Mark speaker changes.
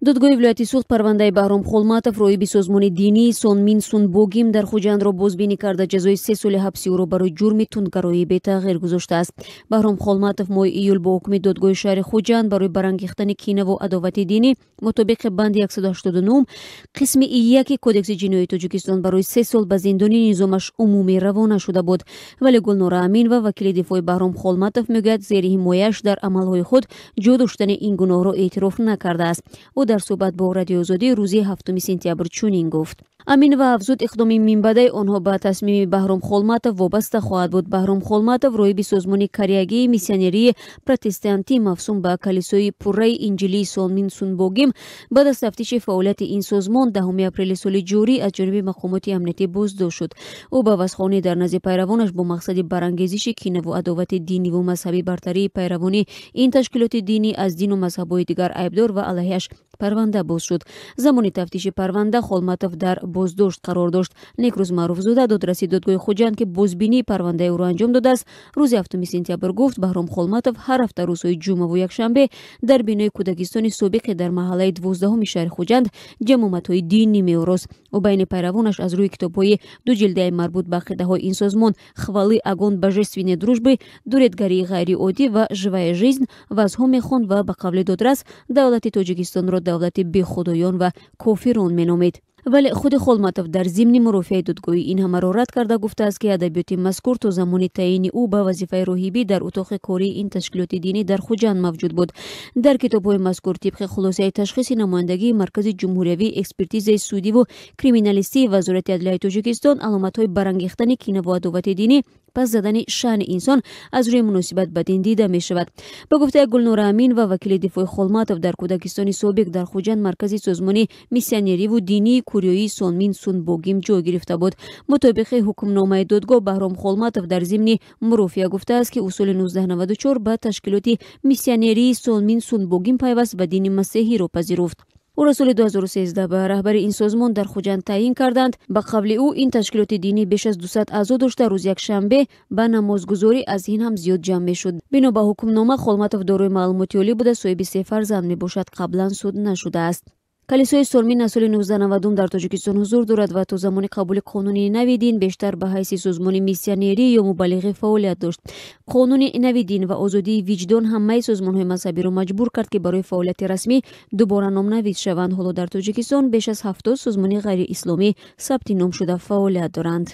Speaker 1: Додгоҳи вилояти Суғд парвандаи Баҳром Холматов, роҳиби созмони динии Сонмин Сунбогим дар Хуҷандро бозбинӣ карда, ҷазои 3 соли ҳабси ӯро барои ҷурми тундгароӣ бетағйир гузоштааст. Баҳром Холматов моҳи июл бо ҳукми додгоҳи шаҳри Хуҷанд барои барангехтани кинаву адовати динӣ мутобиқи банди 189 қисми 1 Кодекси ҷиноии Тоҷикистон барои 3 сол ба зиндони низомаш умумӣ равона шуда буд. Вале Гулнора Аминова, вакили дифои Баҳром Холматов, мегӯяд, зери ҳимояаш дар амалҳои худ ҷо доштани ин гуноҳро эътироф накардааст. Ӯ дар суҳбат бо Радиои Озодӣ рӯзи 7 сентябр чунин гуфт. Аминова афзуд, иқдоми минбаъдаи онҳо ба тасмими Баҳром Холматов вобаста хоҳад буд. Баҳром Холматов роҳиби созмони кореягии миссионерии протестантӣ мавсум ба калисои пурраи инҷилии Сонмин Сунбогим баъд аз тафтиши фаъолияти ин созмон 10 апрели соли ҷорӣ аз ҷониби мақомоти амниятӣ боздошт шуд. Ӯ ба вазхонӣ дар назди пайравонаш бо мақсади барангезиши кинаву адовати диниву мазҳабӣ, бартарии пайравони ин ташкилоти динӣ аз дину мазҳабҳои дигар айбдор ва алайҳиаш парванда боз шуд. Замони тафтиши парванда Холматов дар боздошт қарор дошт. Некрӯз Маъруфзода, додраси додгоҳи Хуҷанд, ки бозбинии парвандаи ӯро анҷом додааст, рӯзи 7 сентябр гуфт, Баҳром Холматов ҳар ҳафта рӯзҳои ҷумъаву якшанбе дар бинои кӯдакистони собиқе дар маҳаллаи 12-уми шаҳри Хуҷанд ҷамоматҳои динӣ меорост. Ӯ байни пайравонаш аз рӯи китобҳои дуҷилдаи марбут ба ақидаҳои ин созмон «Хвалы огонь божественной дружбы», «Дуредгарии ғайриоддӣ» ва «Живая жизнь» ваъзҳо мехонд ва ба қавли додрас давлати Тоҷикистонро давлати бехудоён ва кофирон меномид. Вале худи Холматов дар зимни мурофиаи додгоҳӣ ин ҳамаро рад карда, гуфтааст, ки адабиёти мазкур то замони таъйини ӯ ба вазифаи роҳибӣ дар утоқи кории ин ташкилоти динӣ дар Хуҷанд мавҷуд буд. Дар китобҳои мазкур тибқи хулосаи ташхиси намояндагии Маркази ҷумҳуриявии экспертизаи судиву криминалистии Вазорати адлияи Тоҷикистон аломатҳои барангехтани кинаву адовати динӣ, пас задани шаъни инсон аз рӯи муносибат ба дин дида мешавад. Ба гуфтаи Гулнора Аминова, вакили дифои Холматов, дар кӯдакистони собиқ дар Хуҷанд маркази созмони миссионериву динии кореоии Сонмин Сунбогим ҷой гирифта буд. Мутобиқи ҳукмномаи додгоҳ, Баҳром Холматов дар зимни мурофиа гуфтааст, ки ӯ соли 1994 ба ташкилоти миссионерии Сонмин Сунбогим пайваст ва дини масеҳиро пазируфт. Ӯро соли 2013 ба раҳбари ин созмон дар Хуҷанд таъйин карданд. Ба қавли ӯ, ин ташкилоти динӣ беш аз 200 аъзо дошта, рӯзи якшанбе ба намозгузорӣ аз ин ҳам зиёд ҷамъ мешуд. Бино ба ҳукмнома, Холматов дорои маълумоти олӣ буда, соҳиби 3 фарзанд мебошад, қаблан суд нашудааст. Калисои Солмин аз соли 1990 дар Тоҷикистон ҳузур дорад ва то замони қабули қонуни нави дин бештар ба ҳайси созмони миссионерӣ ё мубаллиғӣ фаъолият дошт. Қонуни нави дин ва озодии виҷдон ҳамаи созмонҳои мазҳабиро маҷбур кард, ки барои фаъолияти расмӣ дубора номнавис шаванд. Ҳоло дар Тоҷикистон беш аз 70 созмони ғайриисломӣ сабти ном шуда фаъолият доранд.